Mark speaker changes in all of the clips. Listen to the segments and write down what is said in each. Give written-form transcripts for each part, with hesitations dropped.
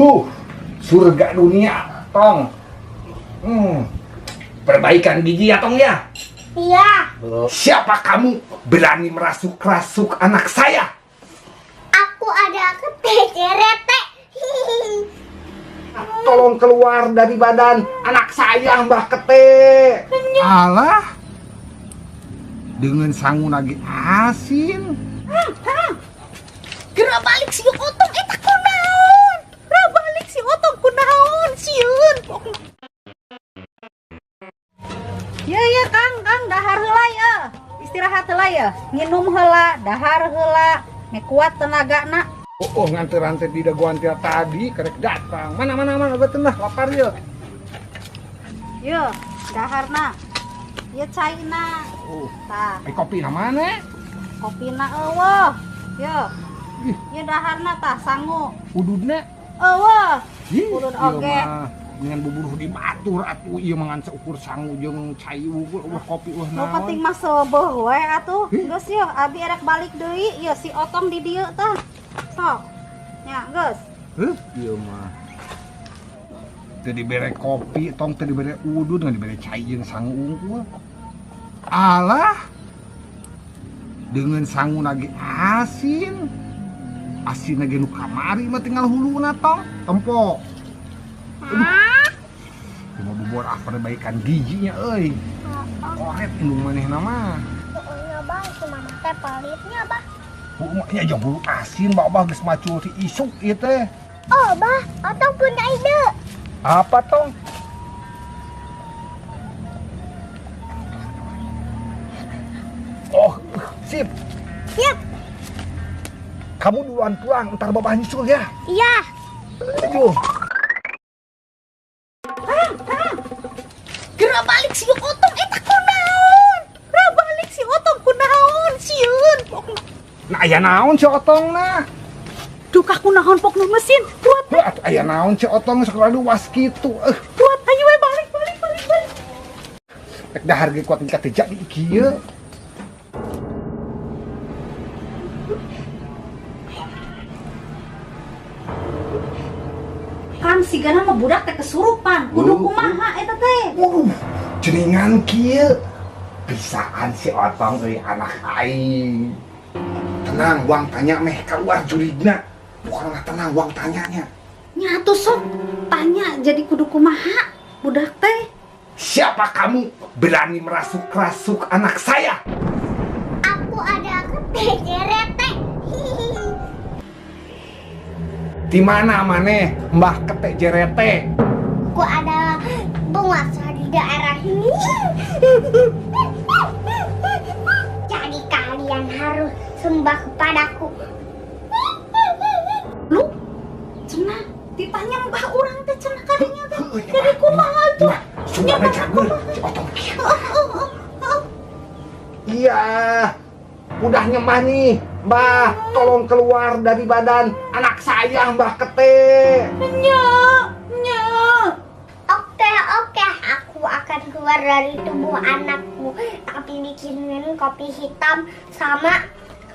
Speaker 1: Huh, surga dunia, Tong. Perbaikan gigi ya, Tong, ya?
Speaker 2: Iya.
Speaker 1: Siapa kamu berani merasuk-rasuk anak saya?
Speaker 2: Aku ada ketecerete.
Speaker 1: Tolong keluar dari badan anak saya, Mbah Kete. Alah. Dengan sangu lagi asin.
Speaker 3: Gerak balik si Otong eta kunaon? Gerak balik si Otong kunaon? Sieun. Ya ya Kang, Kang dahar heula ya. Istirahat heula ya. Nginum heula, dahar heula. Meh kuat tenagana.
Speaker 1: Oh, nganter-anter di dagoan tiap tadi kerek datang. Mana mana mana betul lah lapar ya.
Speaker 3: Yo, daharna. Ieu caina.
Speaker 1: Oh,
Speaker 3: Tah,
Speaker 1: eh, kopi na mana?
Speaker 3: Kopina eueuh. Yo.
Speaker 1: Ih.
Speaker 3: Ieu daharna tah sangu.
Speaker 1: Ududna.
Speaker 3: Eueuh.
Speaker 1: Ih,
Speaker 3: Udud
Speaker 1: ieu
Speaker 3: oge.
Speaker 1: Mah dengan buburuh di batur atuh ieu mah ngan seukur sangu jeung cai unggul eueuh kopi eueuh
Speaker 3: Nu
Speaker 1: naon.
Speaker 3: penting mah seubeuh we atuh.
Speaker 1: Ih.
Speaker 3: Geus yeuh, abi erek balik deui. Ieu si Otong di dieu tah. Sok. Nya, geus.
Speaker 1: Heuh, ieu mah. Teu dibere kopi, tong teu dibere udud, ngan dibere cai jeung sangu unggul. Alah. Dengan sangu lagi asin. Asin lagi nu kamari mah tinggal huluna tong. Tempo. Aduh. Mau bubur ah perbaikan giginya euy. Koret indung manehna mah.
Speaker 2: Pokoknya Bang, si mama teh pelitnya, Bah.
Speaker 1: Hulu nya jeung hulu asin babah geus macul ti isuk ieu teh.
Speaker 2: Oh, Bah, Otong punya ide.
Speaker 1: Apa tong? Oh, sip.
Speaker 2: Siap.
Speaker 1: Kamu duluan pulang, ntar babah nyusul ya.
Speaker 2: Iya.
Speaker 1: Aduh.
Speaker 3: Gerak balik si Otong eta kunaon? Gerak balik si Otong kunaon? Sieun.
Speaker 1: Nah, aya naon si Otong nah?
Speaker 3: Duka kunaon pokna mesin. Kuat,
Speaker 1: Heuh, atuh aya naon si Otong sok luas kitu. Eh,
Speaker 3: kuat ayo we balik balik balik balik.
Speaker 1: Rek dahar ge kuat tingkat teh jadi kieu.
Speaker 3: Kan sigana mah budak teh kesurupan. Kudu
Speaker 1: Oh.
Speaker 3: kumaha eta teh?
Speaker 1: Waduh, ceningan kieu. Bisaan si Otong euy anak aing. Tenang, wang tanya meh keluar jurigna. Bukanlah tenang, wang tanyanya.
Speaker 3: Nya atuh sok tanya jadi kudu kumaha budak teh.
Speaker 1: Siapa kamu berani merasuk-rasuk anak saya?
Speaker 2: Aku ada ketecerete.
Speaker 1: Di mana maneh Mbah Ketek Jerete?
Speaker 2: Aku ada penguasa di daerah ini. Jadi kalian harus sembah kepadaku.
Speaker 3: Lu cenah ditanya mbah urang teh cenah kadinya teh. Jadi kumaha tuh?
Speaker 1: Mbah, sumpah cagur si Otong. Iya, udah nyembah nih, Mbah. Tolong keluar dari badan anak saya, Mbah Kete.
Speaker 3: Nya, nya.
Speaker 2: Oke, oke, aku akan keluar dari tubuh anakmu. Tapi bikinin kopi hitam sama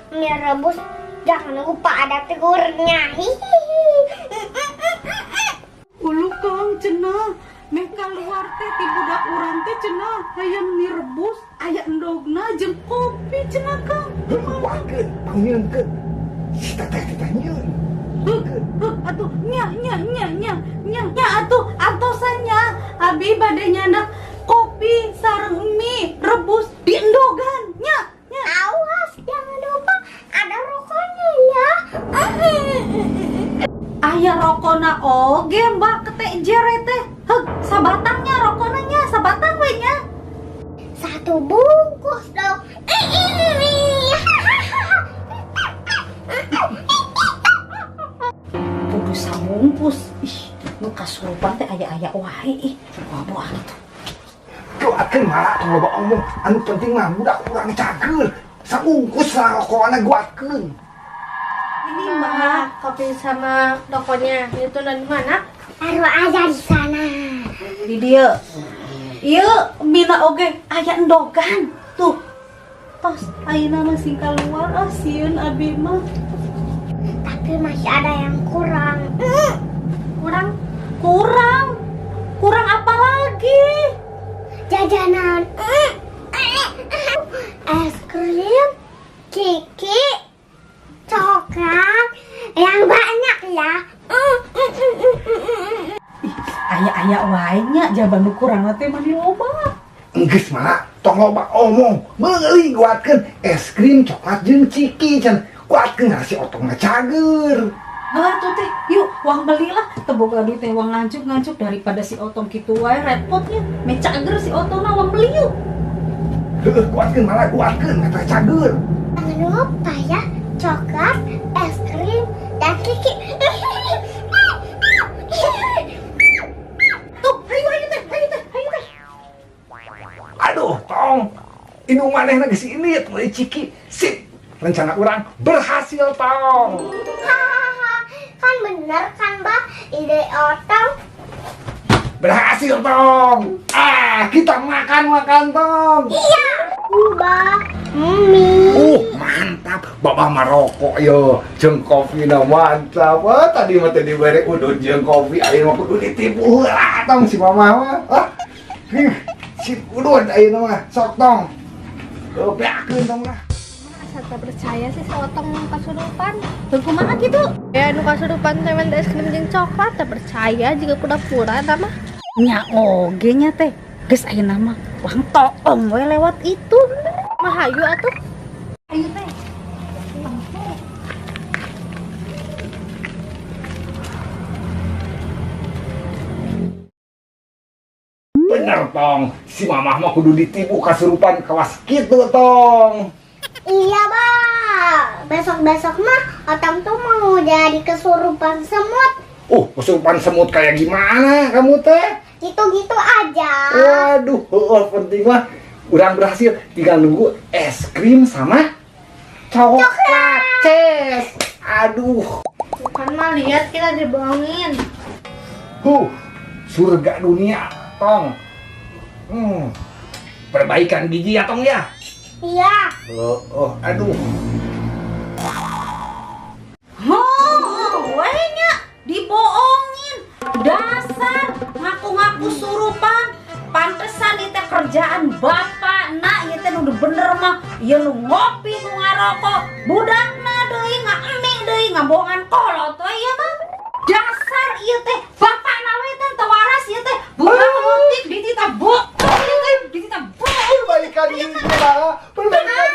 Speaker 2: mie rebus. Jangan lupa ada telurnya. Hihihi.
Speaker 3: Ulu Kang cenah meh keluar teh ti budak urang teh cenah hayang mie rebus aya endogna jeung kopi cenah Kang.
Speaker 1: Wakeun, pangnyieunkeun. Si teteh teteh nyieun.
Speaker 3: Heuh, heuh, atuh nya nya nya nya nya nya atuh antosannya abi bade nyandak kopi sareng mie rebus di endogan nya nya.
Speaker 2: Awas, jangan lupa ada rokoknya ya.
Speaker 3: Aya rokona oge Mbak Ketek Jere teh. Heug, sabatangnya rokona nya, sabatang we nya.
Speaker 2: Satu bungkus dong.
Speaker 3: Kudu sabungkus. Ih, nu kasurupan teh aya-aya wae ih. Buah-buah gitu.
Speaker 1: Keluarkeun malah tong loba omong. Anu penting mah budak urang cager. Sabungkus lah rokona guatkeun.
Speaker 3: Ini Mbak,
Speaker 4: Kopi sama rokoknya itu dari mana?
Speaker 2: Taruh aja di sana.
Speaker 3: Di dieu. Ieu mina oge aya endogan. Tuh. Tos ayeuna mah sing kaluar ah sieun abi mah.
Speaker 2: Tapi masih ada yang kurang.
Speaker 3: Aya-aya wae nya jaban nu kurang teh mah loba.
Speaker 1: Enggeus mah tong loba omong, meuli kuatkeun es krim coklat jeung ciki can. Kuatkeun si Otong mah cager.
Speaker 3: Heuh tuh teh, yuk uang belilah. Teu boga duit teh uang ngancuk-ngancuk daripada si Otong kitu wae repotnya. Me cager si Otong na uang beli yuk.
Speaker 1: Heuh, kuatkeun malah kuatkeun kata cager.
Speaker 2: Jangan lupa ya, coklat, es krim, dan ciki.
Speaker 3: Tuh, ayo ayo teh, ayo teh, ayo teh.
Speaker 1: Aduh, tong. Indung manehna geus ini meuli ciki. Sip. Rencana urang berhasil, tong.
Speaker 2: Hahaha, kan bener kan, Bah? Ide Otong
Speaker 1: berhasil, tong. Ah, kita makan-makan, tong.
Speaker 2: Iya. Bah, mie.
Speaker 1: Mantap. Babah marokok yo. Jeung kopi na mantap. Wah, tadi mah teu dibere udud jeung kopi, ayeuna mah kudu ditipu heula tong si mama mah. Ah. Huh, sip udud ayeuna mah. Sok tong. Heuh, beakeun tong lah.
Speaker 4: Asa teu percaya sih si Otong kasurupan.
Speaker 3: Tuh kumaha kitu?
Speaker 4: Ya nu kasurupan teh minta es krim jeung coklat teu percaya jiga pura-pura eta mah.
Speaker 3: Nya oge nya teh. Geus ayeuna mah uang toong we lewat itu.
Speaker 4: Mah hayu atuh.
Speaker 3: Ayo teh.
Speaker 1: Bener tong, si mamah mah kudu ditipu kasurupan kawas kitu tong.
Speaker 2: Iya, Bah. Besok-besok mah Otong tuh mau jadi kesurupan semut.
Speaker 1: Kesurupan semut kayak gimana kamu teh?
Speaker 2: Gitu-gitu aja.
Speaker 1: Waduh, oh, penting mah urang berhasil, tinggal nunggu es krim sama coklat. Ces. Aduh.
Speaker 4: Bukan mah lihat kita dibohongin.
Speaker 1: Surga dunia, tong. Perbaikan gigi ya, tong ya?
Speaker 2: Iya.
Speaker 1: Oh, aduh.
Speaker 3: Oh, wehnya dibohongin. Dasar ngaku-ngaku surupan. Pantesan itu kerjaan bapak nak ieu teh nu bener mah ieu nu ngopi nu ngarokok budakna deui ngaemi deui ngabohongan kolot we ieu mah. Dasar ieu teh bapakna we teh teu waras ieu teh budak leutik dititah bohong ieu teh dititah bohong.
Speaker 1: Perbaikan gigi lah, perbaikan